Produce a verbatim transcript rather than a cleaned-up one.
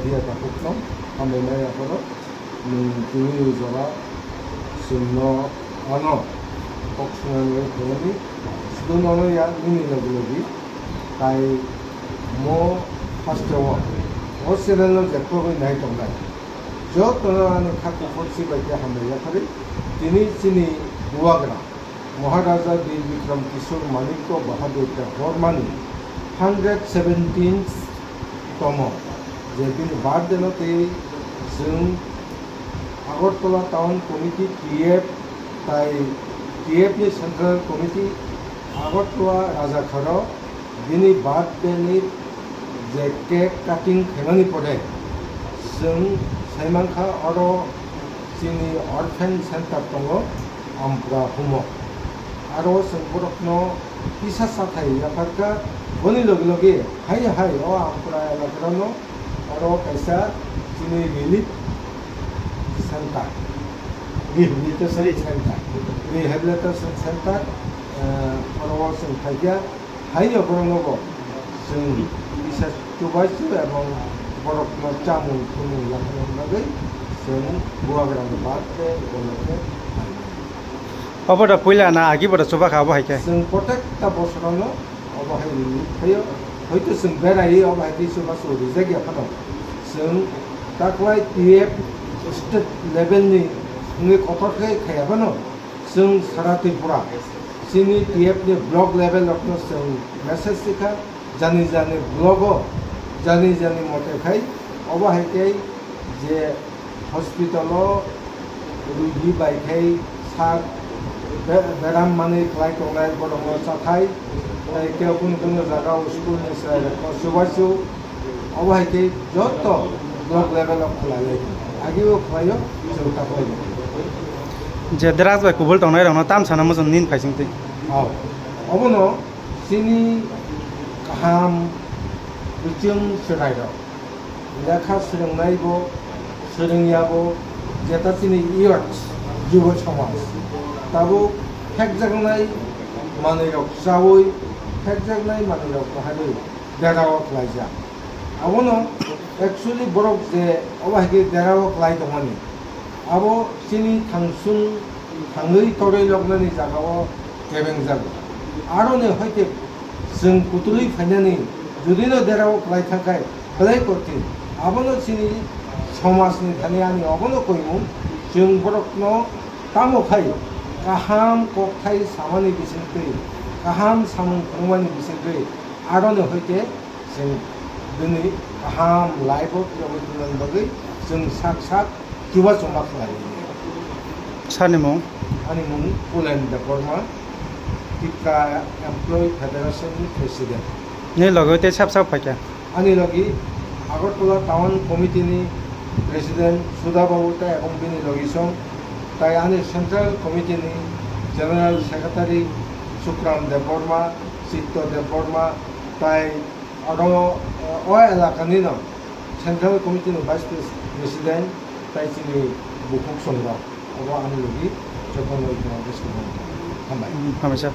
Dia takukno hambai maya phoro nwng tini jora chwngno ano kok swngnani khainani, sudu nono ya nini logi logi tai mo haste o o channel no jephogwi nai tongnai jotono ani kha kuphur si bai khe hambai yaphari. Tini chini bubagra Maharaja Bir Bikram Kishore Manikya Bahadur Debbarmani hundred seventeenth tomo je bini birthday no tei chwng Agartala Town Committee T F tai T F ni Central Committee Agartala Rajakharo bini birthday ni je cake cutting khaimani pore chwng saimankha oro chini orphan center tongo Ampra Humo. Aro chwng borokno kisa sathai yapharkha, boni logi logi hai hai o Ampra elakarano oro kaisa chini relief center, rehabilitation center, rehabilitation center, eh, oro chwng phaikha. Haino borokno bo chwng bisa chubachu ebong borokno chamung thumung yapharna bagwi chwng bubagrano birthday bono khe phainai. Obo da puila na agi bo da chubakha obo hai khe? Chwng protekta bosorono obo hai rwwi phaio. Hoito chwng beraiwi obo hai khe chubachu rijak ya phano chwng taklai T F state level ni wngwi kotor khe khaiya phano chwng sara Tripura chini T F ni block level rokno chwng message rikha, jani jani block o jani jani mote khai obo hai khe je hospital o rugi bai khai sak be-, beram manwi khlai tongnai borokno chathai, tei kebo kunu kunu jaga o school ni chwrai rokno chubachu. Obo hai khe joto block level o khlai lai, agi o khlai o, chwng ta khlai o. Je drugs bai kubul tongnai rokno tam sana muchung nin phaising twi. Oh, obono chini kaham, bichwng chwrai rok lekha swrwngnai bo, swrwngya bo, jeta chini youth, jubo somaj tabuk phekjaknai manwi rok chawi, phekjaknai manwi rok kwhaiwi derao khlaijak. Abono actually borok je obo hai khe derao khlai tongmani, abo chini thangsung thangwi torwi loknani jagao kebengjago. Aroni hoite chwng kutulwi phainani judino derao khlai thangkhai belai kothin. Abono chini somajni thani ani obono koimung, chwng borokno tamo khai kaham kokthai samani bisingtwi, kaham samung phunukmani bisingtwi aroni hoite chwng bini kaham life o phiyogwi tongnani bagwi chwng sak sak chubachu ma khlai. Sani mung? Ani mung Pulen Debbarma, Tipra Employee Federation ni President. Ni logi tei sab sab phaikha? Ani logi Agartala Town Committee ni President Sudha Babu tei ebong bini logi song, tai ani Central Committee ni General Secretary Sukram Debbarma, Chitto Debbarma, tai oro, eh, o elakani no Central Committee ni Vice Pres-, President tai chini bukhuk songrok obo ani logi jotono iko bwskango hambai. Hambai sir.